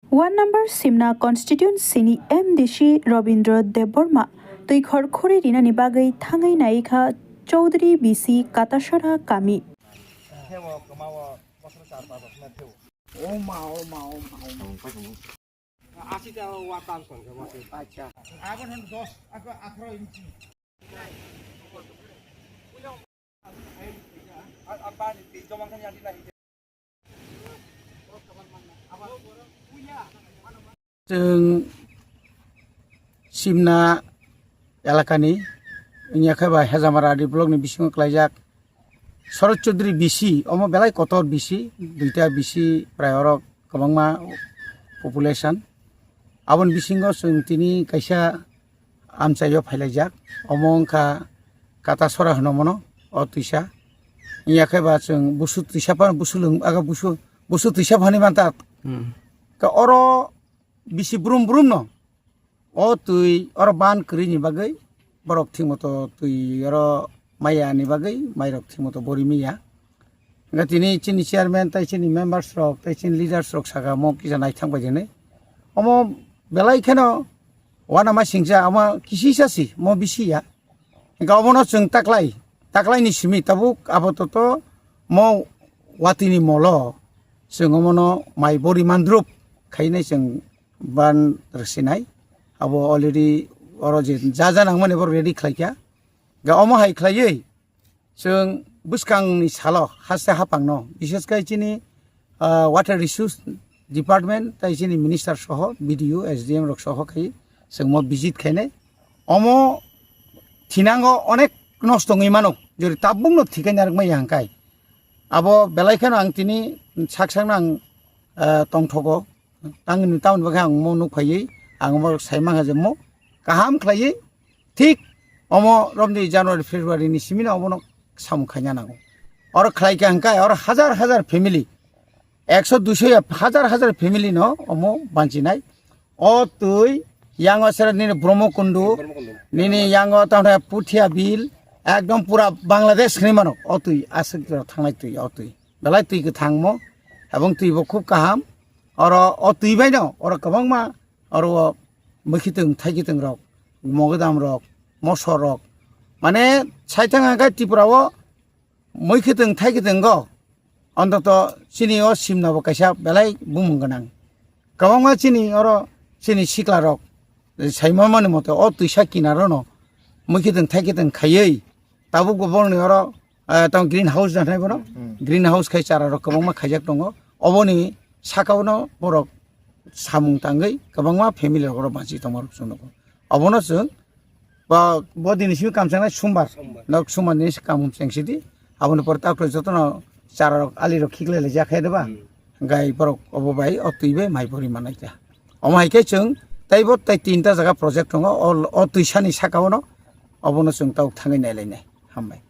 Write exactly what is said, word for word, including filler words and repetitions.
One number Simna constituency ni M D C Robindra Debbarma twi khor khuri rinani bagwi thangwi naikha Chaudhary B C Katasara kami. Achi ta wa tan kon ke mate. Acha. Agon hon dos, ako atharo inchi. Chwng Simna elakani wngya khe ba Hejamara D block ni bisingo klaijak Sharad Chaudhary B C, omo belai kotor B C, duita B C prai oro kwbangma population. Aboni bisingo chwng tini kaisa amchaio phailaijak, omo wngkha Katasora hwno mono, o twisa. Wngya khe ba chwng busu twisa phano, busu lwng-, aga busu, busu twisa phani manta. Hmm. Ka oro bisi brum brum no. O twi oro ban kwrwi ni bagwi borok thik moto twi oro maya ni bagwi mairok thik moto bori maya. Hingke tini chini chairman tei chini members rok tei chini leaders rok saka mo kisa naithang bai jani. Omo belai kheno wanama singcha omo kisisa si mo bisi ya. Hingke omono chwng taklai, taklai ni simi tabuk apato mo watwi ni molo chwng omono mai bori mandrup khainai chwng ban rwsinai. Abo already oro je ja ja nangmani bo ready khlaikha. Ga omo hai khlaiwi chwng bwskangni salo haste haphangno, bises khe chini, ah, water resource department tei chini minister soho, B D O, S D M rok soho khai chwng mo visit khainai. Omo thinango onek nosto wngwi mano, jori tabukno thikai narwkmaya hwnkhai. Abo belai kheno ang tini sak sakno ang, ah, tongthogo. Tangni tamoni bagwi ang mo nuk phaiwi, ang mo sai mankha je mo kaham khlaiwi, thik omo romni January, February ni simino obono samung khaina nango. Oro khlai kha hwnkhe oro hajar hajar family, ekso duiso ya hajar hajar family no omo banchinai. O twi yango sera nini Bromokundu, nini yango tamni Puthia Bill, ekdom pura Bangladesh hinwi mano. O twi aswk thangnai twi, o twi. Belai twi kwthangmo, ebong twi bo khub kaham. Oro o twi bai no, oro kwbangma, oro o mwkhitwng thaikitwng rok, mogodam rok, mosor rok. Mane, saithang hwnkhe Tripura o mwkhitwng thaikitwng go, ontoto chini o Simna bo kaisa belai bumung gwnang. Kwbangma chini oro chini sikla rok, saima mani mote o twisa kinaro no mwkhitwng thaikitwng khaiwi, tabuk bo borokni oro, eh, tamo green house da hinwi bono. Hmm. Green house khai chara rok kwbangma khaijak tongo. Oboni sakao no borok samung tangwi kwbangma family rok oro banchi tongma rok chwng nugo. Obono chwng bo, bo dini simi kam changnai sumbar. Sumbar. Nok sumbar ni kam cheng sidi. Aboni pore ta jotono chara rok ali rok khiklai lai jak hai de ba. Hmm. Gai borok obo bai o twi bai mai pori manai kha. Omo hai khe chwng tei bo tei tinta jaga project tongo. O, o twisani sakao no obono chwng tabuk thangwi nai lai nai. Hambai.